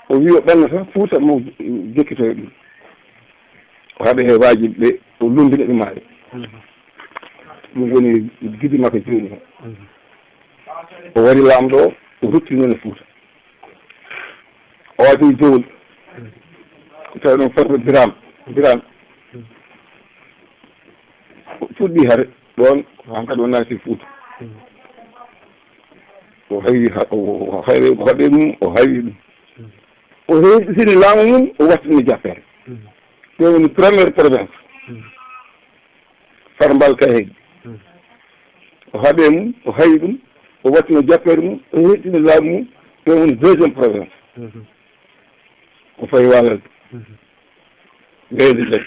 O wi o ɓenna tan Fuuta mo jokkitoya ɗum. O haɓe he waaji ɓe, o lunndina ɓe maayo. Ɗum woni gidi makko jooni o. O wari laamɗo o, o ruttini e Fuuta. O waɗi jowol. Ko tawi ɗon fotɓe Birame. Birame. Fuɗɗi hare. Ɗoon, hankadi o naati Fuuta. O hawi ha-, o, o, o hawi, o haɓi ɗum, o hawi ɗum. O hewtitini laamu mum, o wattini Jappeere. Ɗo woni première province. Farmbal Kayhayɗi. O haɓe mum, o hawi ɗum, o wattino Jappeere mum, o hettini laamu mum, ɓe woni deuxième province. O fawi Waalalde. Leydi Leydi.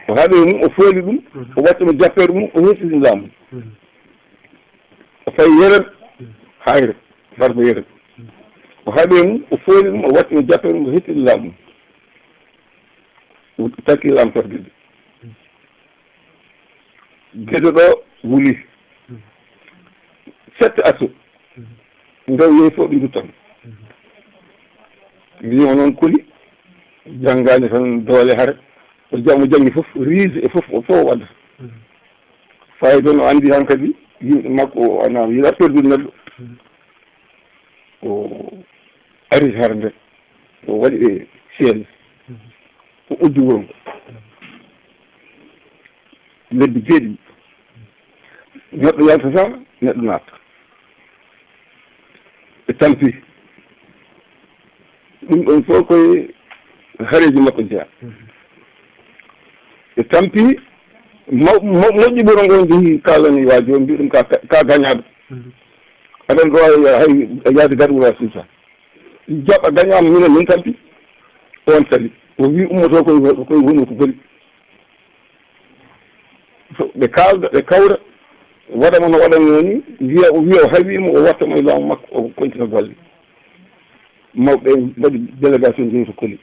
O haɓe mum, o fooli ɗum, o wattimo Jappeere mum, o hettini laamu mum. O fawi Yerem, Hayre, Farba Yerem. O haɓe mum, o fooli ɗum, o wattimo Jappeere mum, o hettini laamu mum. O takki laamtorde. Gede ɗo wuli. Sette aso. Nde o yehi fof ɓe nduttan. Mbiyimo noon kuli. Janngaani tan doole hare. O jam-, o janngi fof, riise e fof, o fof o waɗa. Fayda no anndi hankadi, yimɓe makko, o ana yiɗa perdude neɗɗo. O ari hare nde, o waɗi e chaise, o uddi wuro ngo. Lebbi jeeɗiɗi. Neɗɗo yaltata, neɗɗo naata. Ɓe tampi. Ɗum ɗon fof koye hareeji makko jeyaa. Ɓe tampi, mo-, mo-, moƴƴi wuro ngo jehi kaalani waaji o, mbi ɗum ka, ka gañaaɗo. Aɗa ɗo hay, hay yaade gaɗa wuro a suusa. Jaɓa gañaama minen min tampi. On sali. O wi ummoto koye, koye woni ko boni. So ɓe kaalda, ɓe kawra, waɗa mo no waɗanno ni, wiya, o wiya o hawi mo, o watta mo e laamu makko, o kontina golle. Mawɓe mbaɗi délégation jehi to Koli.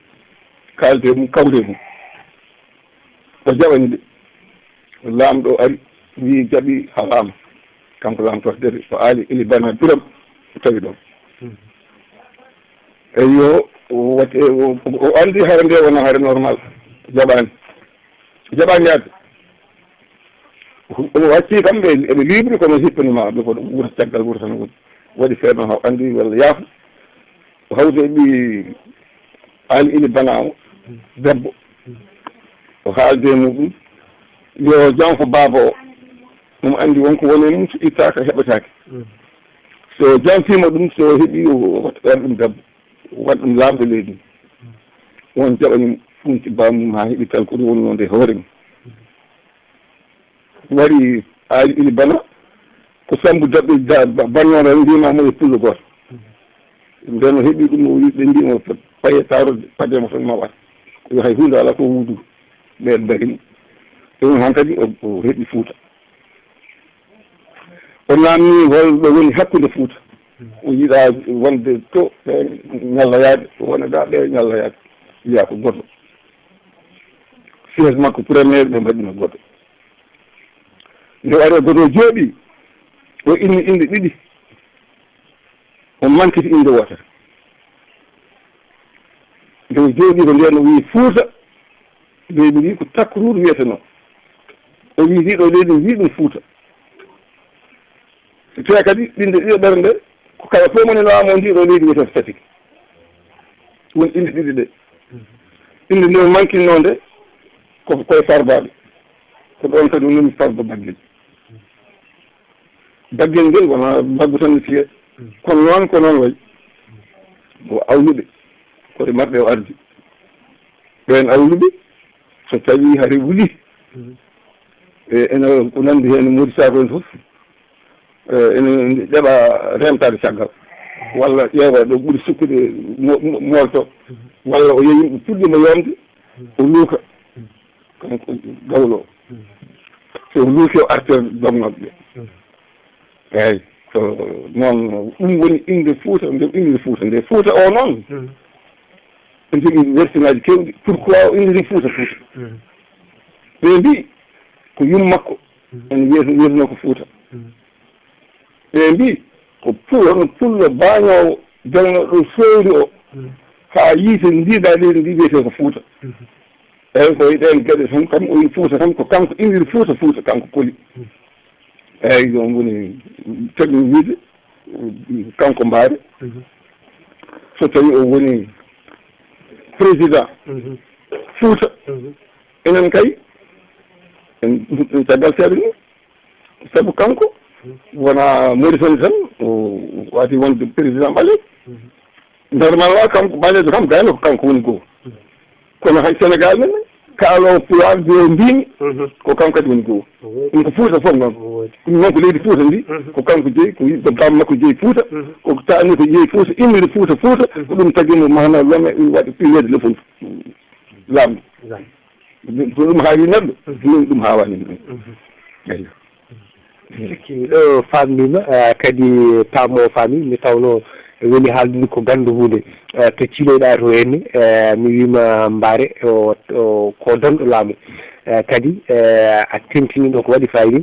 Kaalde mum, kawde mum. O jaɓani ɓe. Laamɗo ari, wi jaɓi halaama. Kanko laamtorde, o aali ili bana Biram, o tawi ɗon. Eyyo, o waɗi, o, o, o anndi hare nde wona hare normal, jaɓaani. Jaɓaani yaade. Omo wacci kam ɓe, eɓe libre, kono hippani ma ɓe ko wuro caggal wuro tan woni. Waɗi feere noon haw anndi walla yaafu. O hawti e ɓii Aali Ili Bana o, debbo. O haalde e muɗum. Yo janfo baaba o. Omo anndi won ko woni e mum, so ittaaka heɓataake. So janfiima ɗum, so heɓi o waɗa ɗum debbo. Waɗ ɗum laamɗo leydi. Won jaɓani ɗum ci bamum haa heɓi tan ko ɗum woni wonde e hoore mum. Wari Aali Ili Bana, ko Sammbu Daɓɓe da-, ba-, bannooɗo en, mbiymaa mo e pullo gooto. Nden o heɓi ɗum, o wi-, ɓe mbii mo, "Paye taaro, fadde mo tan ma waɗ." Yo hay huunde alaa ko wuudu. Ɓeen mbaɗi mo. Ɗum hankadi o, o heɓi Fuuta. O naamni holɗo woni hakkunde Fuuta. O yiɗaa wonde to ɓe ñalla yaade, o wona ɗaa ɓe ñalla yaade. Wiyaa ko goto. Siège makko premier ɓe mbaɗino goto. Nde o ari e goto o jooɗi, o inni inɗe ɗiɗi. O mankiti innde wootere. Nde o jooɗi ko ndeen o wii Fuuta, leydi ndi ko Takruur wiyetenoo. O wii ndi ɗo leydi ndi ɗum Fuuta. Te kadi ɗiɗi ɗe ɓernde ko kala fof moni laamoo ndi ɗo leydi wiyetee ko Fatick. Woni ɗiɗi ɗiɗi ɗe. Innde nde o mankinnoo nde ko koye Farbaɓe. Ko ɗoon kadi o nomi Farba Baggel. Baggel ngel wonaa mbaggu tan no fiyee. Kono noon, ko noon wayi. Ko awluɓe, koye maɓɓe o ardi. Ɓeen awluɓe, so tawii hari wuli, e ene ko nanndi heen Mody Sakho en fof, e ene ɗeɓa reentaade caggal. Walla ƴeewa ɗo ɓuri sukkude mo-, mo-, moolto. Walla o yehi yimɓe puɗɗiima yomde, o luuka. Kanko gawlo o. So o luuki o artir dognoɓe ɓe. Eeyi, ko noon ɗum woni innde Fuuta, nde innde Fuuta nde. Fuuta o noon, ene jogii version ŋaaji keewɗi. Pourquoi o inndiri Fuuta Fuuta? Ɓe mbii ko yum makko ene wiyet-, wiyetenoo ko Fuuta. Ɓe mbii ko pul-, hono pullo baañoowo, jolnooɗo ɗo sowri o, haa yiite ndiidaa leydi ndi wiyetee ko Fuuta. Eeyi, ko e ɗeen geɗe tan, kam o wi Fuuta tan, ko kanko inndiri Fuuta, Fuuta, kanko Koli. Eeyi, ɗum woni tagi wiide, kanko Mbaare. So tawii o woni président Fuuta, enen kay, en, en caggal seeɗa ni. Sabu kanko wona Mauritanie tan, o waati wonde président ɓaleejo. Normalement, kanko ɓaleejo kam, gayno ko kanko woni goo. Kono hay Sénégal men, kaaloowo pulaar, mbiyo mbiimi, ko kanko kadi woni goo. Ɗum ko Fuuta fof noon. Ɗum noon ko leydi Fuuta ndi, ko kanko jeyi, ko yimɓe baaba makko jeyi Fuuta, ko taani ko jeyi Fuuta, immiri Fuuta, Fuuta, ko ɗum tagi mo maana lome, waɗi pileede lefol laamɗo. Ɗum, so ɗum haawi neɗɗo, min ɗum haawaani min. Eyyo. Sikki ɗo faamniima, eh, kadi paam o faami, nde tawnoo weli haaldude ko ganndo huunde, eh, to ciiloyɗaa to henne, eh, mi wiima Mbaare o, o ko donɗo laamu. Eh, kadi, eh, a tentini ɗo ko waɗi fayida.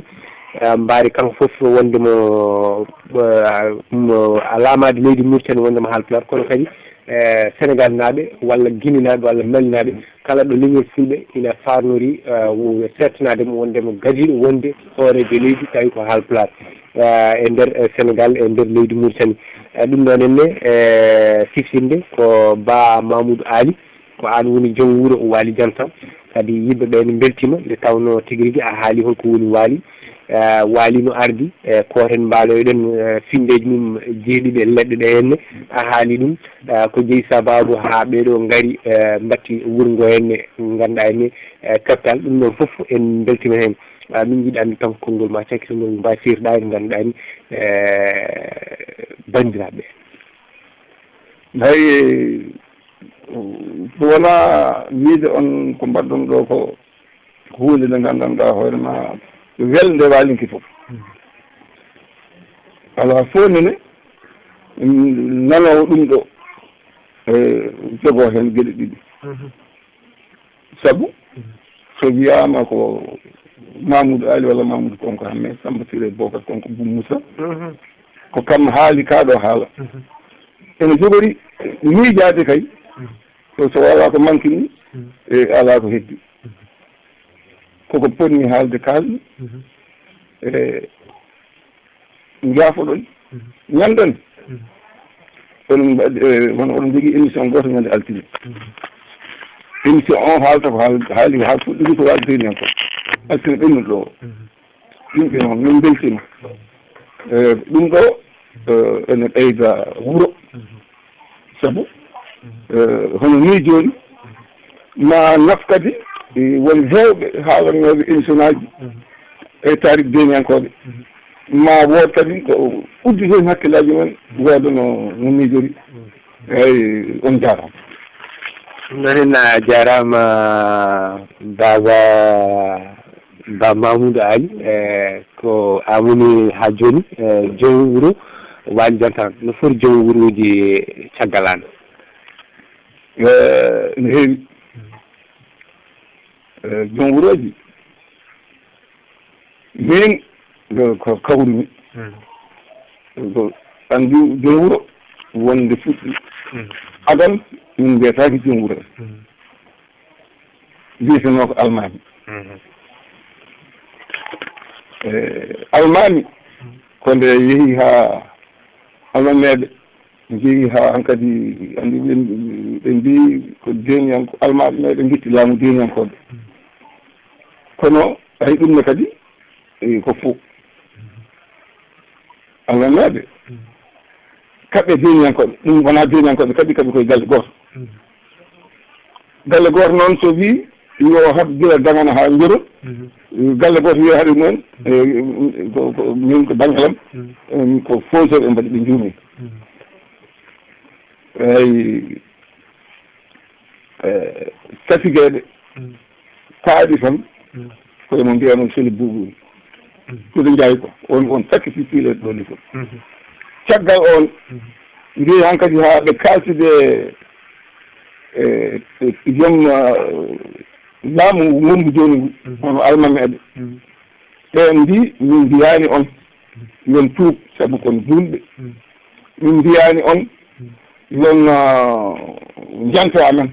Eh, Mbaare kanko fof wonde mo, eh, mo a laamaade leydi Mauritanie wonde mo Haalpulaar, kono kadi eh, Senegalnaaɓe walla Guinénaaɓe walla Malinaaɓe, kala ɗo leñol fulɓe ina faarnori, eh, wo-, seeɗtanaade mo wonde mo gadiiɗo wonde hooreejo leydi, tawi ko Haalpulaar, eh, e nder, eh, Senegal, e nder leydi Mauritanie. Eh, ɗum ɗoon enne, eh, sifsinde ko Ba Mamoudou Ali, ko aan woni joom wuro Waali Jantam. Kadi yimɓe ɓe ne mbeltiima nde tawnoo tigi rigi a haali hol ko woni Waali. Eh, Waali no ardi, eh, ko heen mbaaloyɗen, eh, finndeeji mum jeeɗiɗi e leɗɗe ɗe henne. A haali ɗum, eh, ko jeyi sabaabu haa ɓee ɗoo ngari, eh, mbatti wuro ngo henne, ngannduɗaa henne, eh, capital. Ɗum ɗoon fof en mbeltiima heen. Ah, min njiɗi annde tan konngol ma cakkito ngol mbaawi firɗaa en, ngannduɗaa heen, eh, banndiraaɓe ɓe. Hay, so wonaa wiide on ko mbaɗɗon ɗo ko ko huunde nde nganndanɗaa hoore ma welnde waalinki fof. Alaa fof nene nanoowo ɗum ɗo, e, jogoo heen geɗe ɗiɗi. Sabu so wiyaama ko Mamoudou Ali walla Mamoudou Konko Hamme, Samba Siré Bokar Konko Bou Moussa, ko kam haali kaa ɗo haala. Ene jogori miijaade kay, so, so alaa ko manque ni, e alaa ko heddi. Koko potmi haalde, kaalmi. Mhm. E njaafoɗon. Mhm. Ñanɗon. Mhm. Oɗon mbaɗi, e, won oɗon njogii émission gooto ñande altine. Mhm. Émission o haalta ko haal-, haali ko haa fuɗɗori ko waɗi deniyanko. Altine ɓennuɗo o. Mhm. Yimɓe noon, min mbeltiima. E, ɗum ɗo, e, ene ɓeyda wuro. Mhm. Sabu, e, hono nii jooni, ma naf kadi, e, won heewɓe haalanooɓe émission aji e taariik deniyankooɓe. Ma wood kadi ko uddi heen hakkillaaji men, wooda no, no miijori. Eeyi, on njaaraama. Noon, a jaaraama, Baaba, Ba Mamoudou Ali, e, ko Amouni haa jooni, e, joom wuro Waali Jantan. No foti joom wuruuji caggal aan? E, ene heewi. E, joom wurooji, min ko, ko kawrumi. Mm. Ko anndi joom wuro wonde fuɗɗi. Mm. Adal min mbiyataake joom wuro. Mm. Mbiyetenoo ko almaami. Mhm. E, almaami, ko nde yehi haa almameeɓe njehi haa hankadi, anndi ɓe, ɓe mbii ko deniyanko, almameeɓe ngitti laamu deniyankooɓe. Kono hay ɗum ne kadi, e, ko fo. Almameeɓe kaɓe deniyankooɓe, ɗum wonaa deniyankooɓe kaɓi, kaɓi koye galle gooto. Galle gooto noon, so wii yo haɓ gila Dagana haa Njorol, galle gooto wiya haɗi noon, e, ko, ko, min ko banngalam, e, ko fowsere ɓe mbaɗi, ɓe njuumi. Eeyi, e, satigeeɓe kaaɗi tan, koye mo mbiyanoo seli buubu. Kude njaay ko on, on takki si piileede ɗo ni ko. Caggal on, njehi hankadi haa ɓe kaaltide e, e, joom, ah, laamu wondu jooni ngu, hono almameeɓe. Ɓeen mbii, min mbiyaani on yon tuub, sabu kon juulɓe. Min mbiyaani on yon, ah, njanto amen.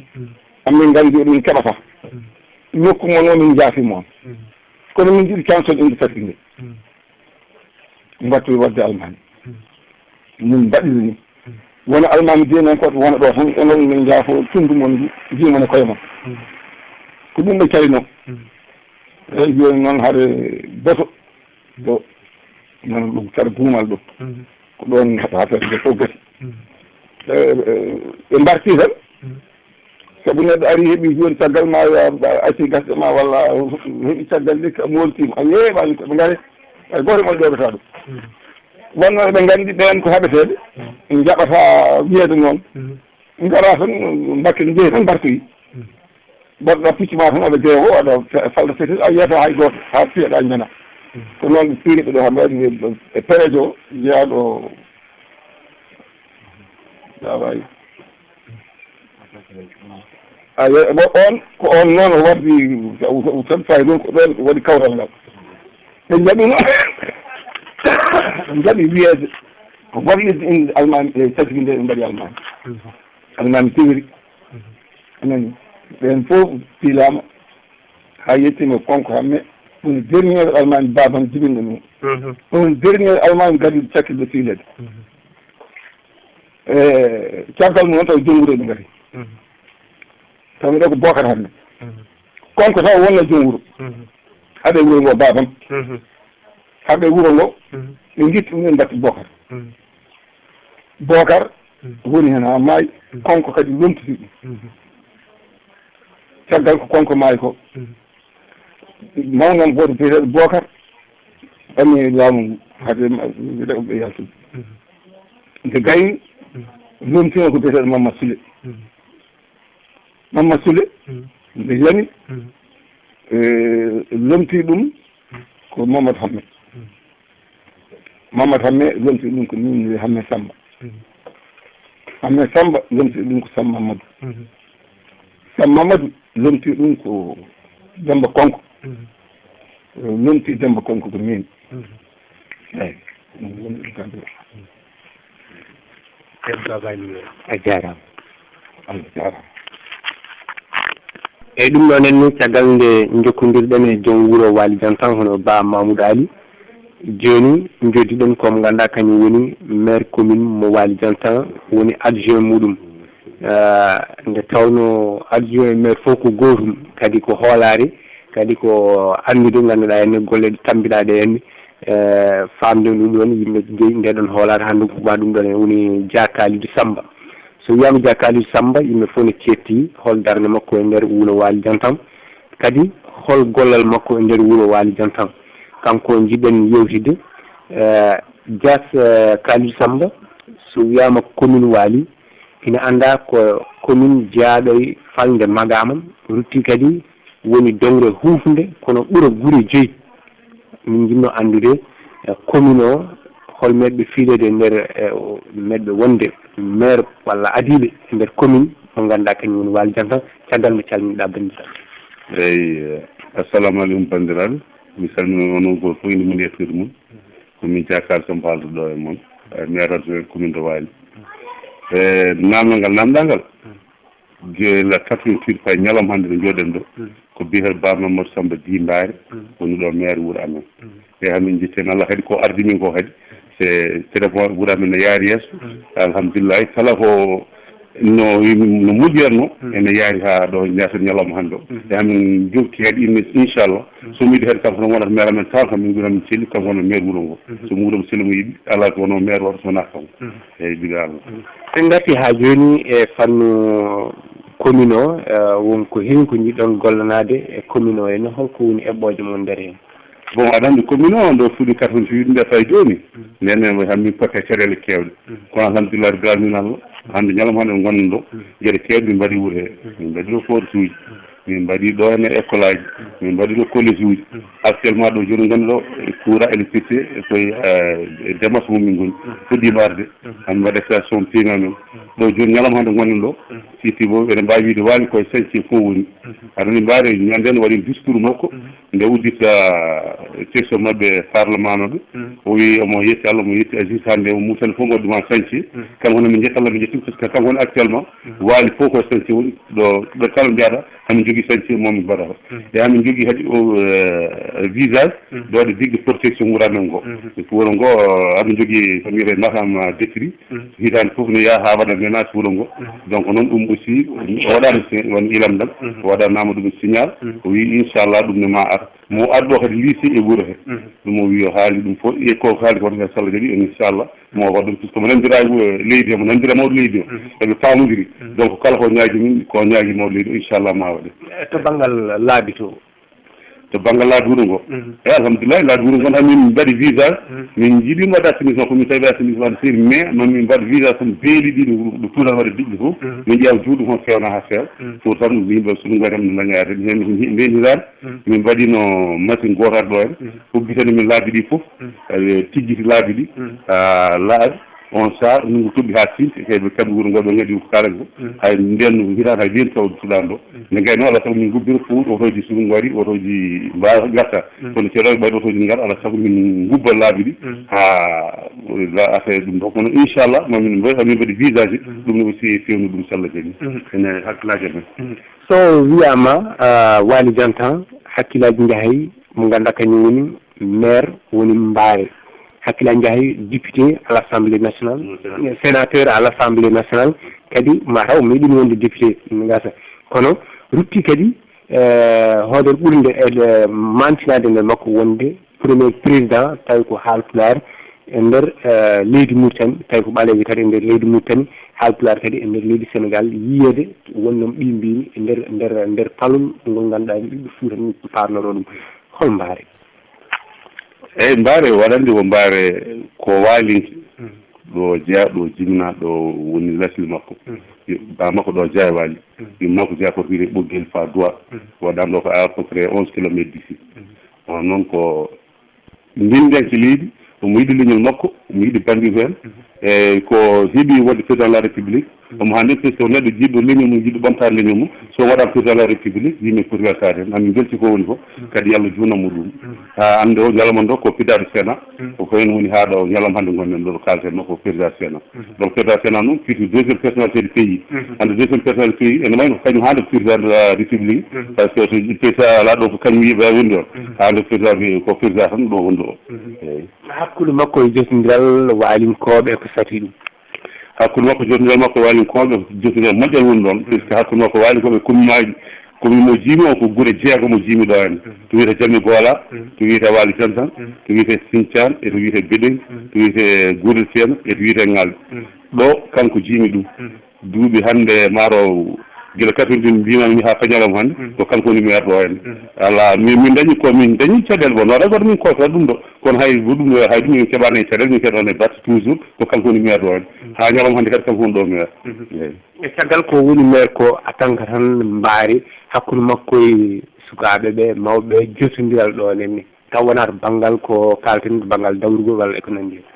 Amin nganndi ɗum keɓata. Nokku mon o min njaafii mo on. Kono min njiɗi cansoɗe inde tati nde. Mbattu waɗde almaami. Min mbaɗiri ni. Wona almaami deenankooɓe wona ɗo tan, onon min njaafo tunndu mon ndu, njiimon e koye mon. Ko ɗum ɓe calinoo. Eeyi, jooni noon hade boto ɗo, nana ɗum sara guumal ɗo. Ko ɗoon affaire nde fof gasi. E, e, ɓe mbarti tan. Sabu neɗɗo ari heɓi jooni caggal ma, a, a, acci gasɗe ma, walla heɓi caggal lekki, a moltiima, a yeeɓaani ko ɓe ngare. Hay gooto mon ƴeewata ɗum. Wonno eɓe nganndi ɓeen ko haɓeteeɓe, njaɓata wiyeede noon. Ngara tan, mbakken njehi tan mbartoyi. Mbaɗɗa picc ma tan, aɗa jeewo, aɗa fe-, falda fetel, a yiyata hay gooto, haa piyaɗa njana. Ko noon ɓe piiriɓe ɗo, haa mbaɗi e perejo o, jeyaaɗo o. Awa. Ayo, mo on, ko on noon o wardi, o, o, o tan fayi noon ko ɗoon waɗi kawral ngal. Ɓe njaɓi noon, ɓe njaɓi wiyeede ko gollirde inde almaami e taggi nde ɓe mbaɗi almaami. Almaami tewiri. A nani? Ɓeen fof piilaama. Haa yettiima Konko Hamme, woni dernier almaami baabam jibinɗo ɗum. Mhm. Woni dernier almaami gadiiɗo cakkitɗo fiileede. Mhm. E caggal mum noon taw joom wuro ɓe ngari. Mhm. Taw miɗo ko Bocar Hamme. Mhm. Konko taw wonno joom wuro. Mhm. Haɓe wuro ngo baabam. Mhm. Haɓe wuro ngo, mhm, ɓe ngitti ɗum en mbatti Bocar. Mhm. Bocar, mhm, woni heen haa maayi, mhm, Konko kadi lomtiti ɗum. Mhm. Caggal ko Konko maayi ko, mhm, mawnam gooto biyeteeɗo Bocar ɓanni laamu ngu, hade ma-, ɓe yaltude. Mhm. Nde gayni, mhm, lomtiima ko biyeteeɗo Mamma Sule. Mhm. Mamma Sule, mhm, nde yani, mhm, e, lomti ɗum, mhm, ko Mamadou Hamme. Mhm. Mamadou Hamme lomti ɗum ko min, Hamme Samba. Mhm. Hamme Samba lomti ɗum ko Sam Mamadou. Mhm. Sam Mamadou lomti ɗum ko Demba Konko. Mhm. Lomti Demba Konko ko min. Mhm. Eeyi. Ɗum woni ɗum tan. Ceerno Baba Aliou, a jaaraama. Allah jaaraama. Eeyi, ɗum ɗoon henni, caggal nde njokkondirɗen e joom wuro Waali Jantan, hono Ba Mamoudou Ali, jooni njoddiɗen ko mo ngannduɗaa kañum woni maire commune mo Waali Jantan, woni adjoint muɗum. Ah, nde tawnoo adjoint maire fof ko gootum, kadi ko hoolaare, kadi ko anndude, ngannduɗaa heen golle ɗe tammbinaaɗe heen, eh, faamde ɗum ɗoon, yimɓe jeyi nde ɗoon hoolaare, hannde ko ma ɗum ɗoon heen woni Dia Kalidou Samba. So wiyaama Dia Kalidou Samba, yimɓe fof ne ceetti hol darnde makko e nder wuro Waali Jantan, kadi hol gollal makko e nder wuro Waali Jantan. Kanko njiɗen yewtidde, eh, Dia, eh, Kalidou Samba, so wiyaama commune Waali, ina anndaa ko commune jeyaaɗo e falnde Magaama, rutti kadi woni doŋre huufnde, kono ɓura gure joyi. Min njiɗno anndude, eh, commune o, hol meɗɓe fiileede e nder, eh, o, meɗɓe wonde maire walla adiiɓe e nder commune mo ngannduɗaa kañum woni Waali Jantan, caggal nde calminiɗaa banndiraaɓe. Eeyi, eh, assalamu aleykum banndiraaɓe. Mi salmina onon gooto fof inde mum e yettoode mum. Ko min Dia Kalidou Samba haalata ɗo e mon, eh, maire adjoint commune de Waali. Eh, naamnal ngal naamnɗaa ngal, gila quatre-vingt-huit fay ñalawma hannde nde njooɗen ɗo, ko biyeteeɗo Ba Mamadou Samba Dimbaare woni ɗo maire wuro amen. E hamin njetti heen Allah kadi ko ardi min ko kadi, se téléphone wuro amen no yaari yeeso. Alhamdulillahi, kala ko no, no moƴƴiratno, ene yaari haa ɗo njaaten ñalawma hannde o. E hamin jokki kadi inne, inchallah. So mi yiɗi kadi kanko tan wonata maire amen, tawa kam min ngura min celli, kanko wona maire wuro ngo. So mi wuro mi selli mo yiɗi, alaa ko wonoo maire waɗa so wonaa kanko. Eeyi, biɗa Allah. Sen ngarti haa jooni e fannu commune o, eh, won ko heewi ko njiɗɗon gollanaade e commune o, ene holko woni eɓɓooje mon nder heen? Bon, aɗa anndi commune o ɗo fuɗi quatre-vingt-huit nde fay jooni. Nden ne, mi hammi potte caɗeele keewɗe. Kono alhamdulillah, rabbil alamin Allah, hannde ñalawma hannde ngonɗen ɗo, geɗe keewɗe min mbaɗi wuro he. Min mbaɗi ɗo forage uji. Min mbaɗi ɗo hene école aji, min mbaɗi ɗo collège uji. Actuellement ɗo jooni ngonɗen ɗo, e courant, électricité, e koye, eh, e démarche mum min ngoni. Fuɗɗiima arde, hami mbaɗa station paiement men. Ɗo jooni ñalawma hannde ngonɗen ɗo, siti bo eɗen mbaawi wiide Waali koye chantier fof woni. Aɗa anndi Mbaare ñande no waɗi discours makko, nde uddita session maɓɓe parlement maɓɓe. O wi omo yetti Allah, omo yetti Aziz hannde, o musani fof ngoddu ma chantier. Kanko ne min njetti Allah, min njetti, parce que kanko woni actuellement Waali fof ko chantier woni. Ɗo ɓe kala mbiyaɗa hamin jogii chantier mo min mbaɗata. E hamin jogii kadi o, eh, visage, ɗo waɗi digue de protection wuro amen ngo. Wuro ngo, eh, hamin jogii ko mbiyetee Makam, eh, Décry. Hitaande fof ne yaha haa waɗa ménage wuro ngo. Donc noon ɗum aussi o waɗaani si-, won ilam ɗam. O waɗanaama ɗum signal. O wi inchallah ɗum ne ma ar. Mo addo kadi lycée e wuro he. Ɗum o wi o haali ɗum fof. E ko haali kon he salla kadi inchallah. Mo waɗa ɗum, puisque mo nanndira e leydi he, mo nanndira mawɗo leydi o. Eɓe paamondiri. Donc kala ko ñaaji min, ko ñaaji mawɗo leydi o, inchallah ma waɗe. To banngal laabi to? To banngal laabi wuro ngo. E alhamdulillah, laabi wuro ngo tan min mbaɗi visage. Min njiɗi mbaɗa assainissement, ko min tawi assainissement waɗa seeri, mais noon min mbaɗa visage tan beeli ɗi ɗo, ɗo tuutan waɗa diƴƴe fof. Min ƴeewa juuɗe fof feewna haa feewa. Pour tan yimɓe so ɗum waɗi tan min daña arde. Min heen min hitaande. Min mbaɗino machine gooto ɗo en. Ubbitani min laabi ɗi fof. Eh, tijjiti laabi ɗi. Ah, laabi. On saha, ndunngu toɓɓi haa siimti, kay ɓe kamɓe wuro ngo, ɓe ngaɗi ko kala ko. Hay ndeen hitaande hay ndeen tawde suɗaani ɗo. Nde ngayno, alaa sago min ngubbira fof, otooji suɗum ngari, otooji mbaawa ngarta. Kono ceerooɓe ɓayde otooji ngara, alaa sago min ngubba laabi ɗi, haa la affaire ɗum ɗo. Kono inchallah, ma min mbaɗi, ma min mbaɗi visage, ɗum no aussi fewnu ɗum salla jani. Ene hakkillaaji amen. So wiyaama, ah, Waly Diantan, hakkillaaji njahay mo ngannduɗaa kañum woni maire woni Mbaare. Hakkillaaji njahay député à l'Assemblée nationale, sénateur à l'Assemblée nationale, kadi ma taw meeɗi wonde député ngasa. Kono rutti kadi, eh, hoodere ɓurnde e, eh, maantinaade nder makko wonde premier président tawi ko Haalpulaar e nder, eh, leydi Mauritanie, tawi ko ɓaleejo kadi e nder leydi Mauritanie, Haalpulaar kadi e nder leydi Sénégal, yiyeede wonno ɓiy mbimi e nder, nder, nder palol ngol ngannduɗaa ɓiɓɓe Fuuta ni paarnoroo ɗum. Hol Mbaare? Eeyi, Mbaare, waɗande ko Mbaare ko waalinke. Ɗo jeya, ɗo jibina, ɗo woni lasli makko. Ba makko ɗo jeya waali. Ɗum makko jeya ko wiyetee Ɓoggel fa Duwa. Waɗaama ɗo ko à peu près onze kilomètres d'ici. Kono noon ko ndindanke leydi, omo yiɗi leñol makko, omo yiɗi banndiraaɓe en. Eeyi, ko heɓi wonde président de la République, omo haani, so neɗɗo jiɗɗo leñol mum, jiɗɗo ɓamtaade leñol mum, so waɗaama président de la République, yimɓe poti weltaade heen. Amin mbelti ko woni fof, kadi yo Allah juutnu mo ɗum. Haa hannde o ñalawma ɗo ko pidaade Sénat, ko ko heen woni haa ɗo ñalawma hannde ngonɗen ɗo, ɗo kaalten makko président Sénat. Donc président Sénat noon, fiti deuxième personnalité du pays. Hannde deuxième personnalité du pays, ene wayi no kañum haande président de la République, par ce que so président alaa ɗo ko kañum yiɓe woni ɗo. Haande président wi ko président tan ɗo woni ɗo. Eeyi. Hakkunde makko e jotondiral waalinkooɓe ko sati ɗum. Hakkunde makko jotondiral makko waalinkooɓe, jotondiral moƴƴal woni ɗoon, puisque hakkunde makko waalinkooɓe commune maaji, commune mo jiimi o ko gure jeegom o jiimi ɗo heen. To wiyetee Jammi Goola, to wiyetee Waali Jantan, to wiyetee Sinthiane, e to wiyetee Beɗen, to wiyetee Guurel Ceeno, e to wiyetee Ŋalɗi. Ɗo kanko jiimi ɗum. Duuɓi hannde maaro gila quatre-vingt-dix mbimami haa ka ñalawma hannde, ko kanko woni maire ɗo heen. Alaa, min, min dañi ko min dañi caɗeele, bon, waɗa goto min koyta ɗum ɗo. Kono hay ɗum ɗo, hay ɗum min keɓaani e caɗeele, min keɗaani e batte toujours, ko kanko woni maire ɗo heen. Haa ñalawma hannde kadi kanko woni ɗo maire. Eeyi. E caggal ko woni maire ko, a tan ka tan mbaari hakkunde makko e sukaaɓe ɓe, mawɓe ɓe, jotondiral ɗo nenne. Taw wonaa to banngal ko kaalten, to banngal dawrugol walla e ko nanndi heen.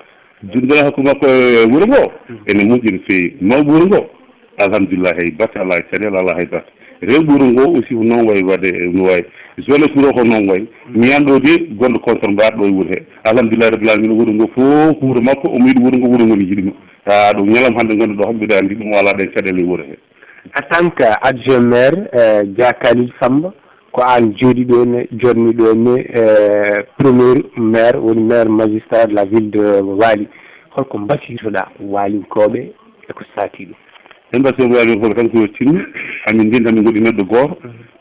Jotondiral hakkunde makko e wuro ngo, ene moƴƴi no feewi. Mawɓe wuro ngo, alhamdulillah, hay batte alaa e caɗeele, alaa hay batte. Rewɓe wuro ngo aussi ko noon wayi waɗde, no wayi. Jeunesse wuro ko noon wayi. Mi an ɗo de, gonɗo contre mbaɗ ɗo e wuro he. Alhamdulillah rabbil alamin, wuro ngo fof ko wuro makko, omo yiɗi wuro ngo, wuro ngo ne yiɗi mo. Haa ɗo ñalawma hannde ngonɗen ɗo, mbiɗa anndi ɗum o alaa ɗen caɗeele e wuro he. En tant que adjoint maire, eh, Dia Khalil Samba, ko aan jooɗi ɗo ne, jooɗni ɗo ne, eh, premier maire, woni maire magistrat de la ville de Waali. Holko mbasiytoɗaa waalinkooɓe e ko saati ɗum? En mbasiyoo waalinkooɓe tan ko yo tinno, amin ndin tan min ngoɗi neɗɗo gooto,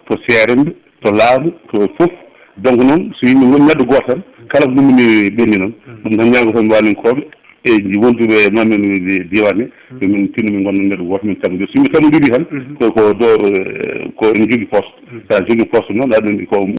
to seeremɓe, to laamu, to fof. Donc noon, so yimɓe ngoni neɗɗo gooto tan, kala ko ɗum woni ɓenni noon, ɗum tan ñaagotoo mi waalinkooɓe, e wonduɓe e mamin e diiwaan he, yo min tinno min ngonna neɗɗo gooto, min tamodira. So min tamodiri tan, ko, ko do, eh, ko ene jogii poste. So a jogii poste noon, aɗa anndi ko